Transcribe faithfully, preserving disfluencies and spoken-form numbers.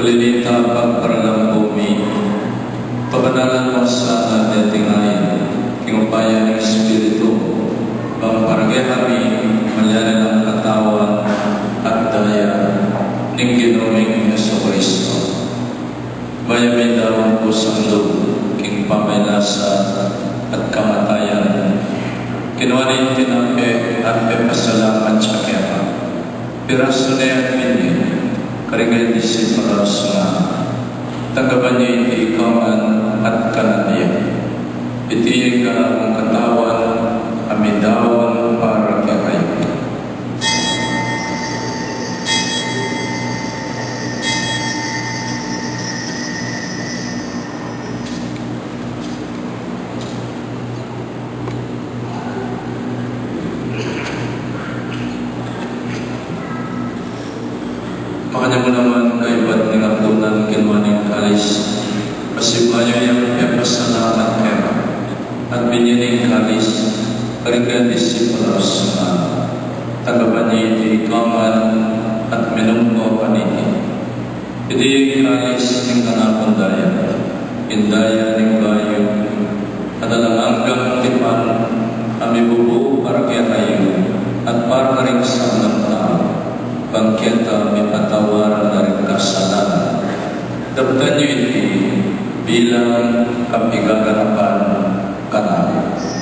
Ini ing pagparalan ku mi, pabanalan mu sana deti ngan king upaya ning Espiritu, bang para kekami maging lang katawan at daya ning Ginu ming Jesucristo. Bayu mi daun kusang lub king pamagkasakit at kamatayan, kinua ne ing tinape at pepasalamat ya keka. Pirasu ne at binye karing disipulos, ngana: Tanggapan ye iti ikayu ngan at kanan ye. Iti ing kanakung katawan a midaun para kekayu. Makanyan mu naman kaybat ning apunan, kinua ne ing kalis, pasibayu yang pepasalamat keka at binye ne ing kalis karing disipulos, ngana: Tanggapan ye iti ikayu ngan at minum kayu kaniti. Iti ing kalis ning kanakung daya, ing daya ning bayu at alang anggang tipan, a mibubu para kekayu at para karing sablang tau, bang keta mipatawad la ring kasalanan. Daptan yu iti bilang kapigaganakan kanaku.